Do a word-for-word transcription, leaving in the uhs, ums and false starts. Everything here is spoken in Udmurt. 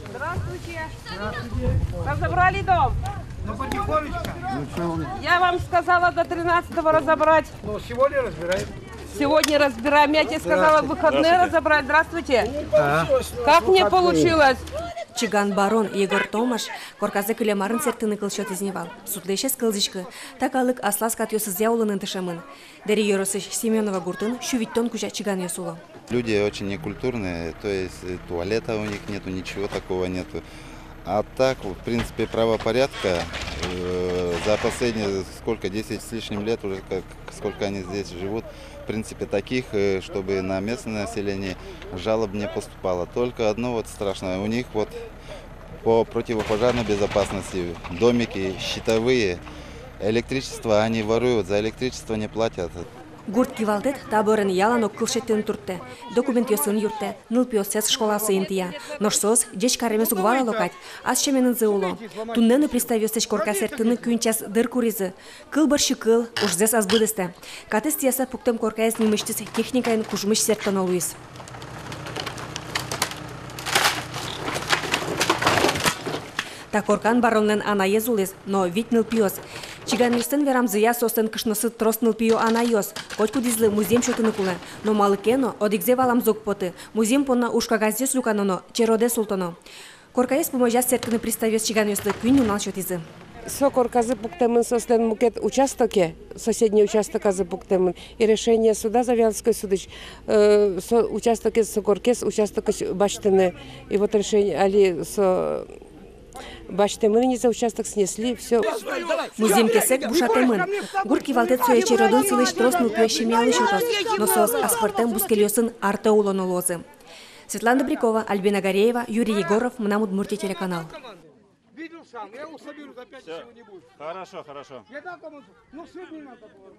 Здравствуйте. Разобрали дом? Ну, потихонечку. Я вам сказала до тринадцатого разобрать. Ну, сегодня разбираем. Сегодня разбираем. Я тебе сказала, в выходные разобрать. Здравствуйте. Как мне получилось? Чиган барон Егор Томаш корказэ кылем арын сэрттыны кыл сётӥз ни вал. Судлэсь ӧз кылзӥськы. Та калык аслаз катъёсызъя улыны дышемын. Дэри ёросысь Семёново гуртын сю витьтон кузя чиганъёс уло. Люди очень некультурные, то есть, э, туалета у них нету, ничего такого нету. А так, в принципе, правопорядка, э, за последние сколько, десять с лишним лет уже, как, сколько они здесь живут, в принципе, таких, э, чтобы на местное население жалоб не поступало. Только одно вот страшное, у них вот по противопожарной безопасности домики щитовые, электричество они воруют, за электричество не платят. Гурт кивалтэт та бӧрын ялан ог кыл шедьтыны турттэ, документъёсын юрттэ, нылпиоссэс школаосы интыя. Нош соос ӟеч каремез уг валало кадь, ас сяменызы уло. Туннэ но приставъёслэсь корка сэрттыны куинь час дыр куризы. Кыл бӧрсьы кыл, ужзэс ӧз быдэстэ. Катэз тӥяса пуктэм коркаез нимысьтыз техникаен кужмысь сэрттоно луиз. Та коркан баронлэн анаез улӥз но вить нылпиос. Чиганъёслэн верамзыя, соослэн кышнооссы трос нылпиё анайёс. Котькудӥзлы музъем сётыны кулэ. Но малы ке но, одӥгзэ валамзы уг поты: музъем понна уж кагазъёс люкано но черодэ султоно. Коркаез пумозяз сэрттыны приставъёс чиганъёслы куинь нунал сётӥзы. Со корказы пуктэмын соослэн мукет участоке, соседний участоказы пуктэмын. И решение суда Завьяловской судысь, э, со участокез, со коркаез участокысь басьтыны. И вот решение али со басьтэмын ини, за участок снесли, всё. Музъем кесэг бушатэмын. Гурт кивалтэт сое черодын сылӥсь трос нылпиё семьялы сётоз. Но соос аспӧртэм бускельёсын артэ улоно луозы. Светлана Добрякова, Альбина Гареева, Юрий Егоров, «Мынам Удмуртие» телеканал. Видел сам, я его соберу за пять, если его не будет. Хорошо, хорошо. Я дал команду, но сегодня не надо было.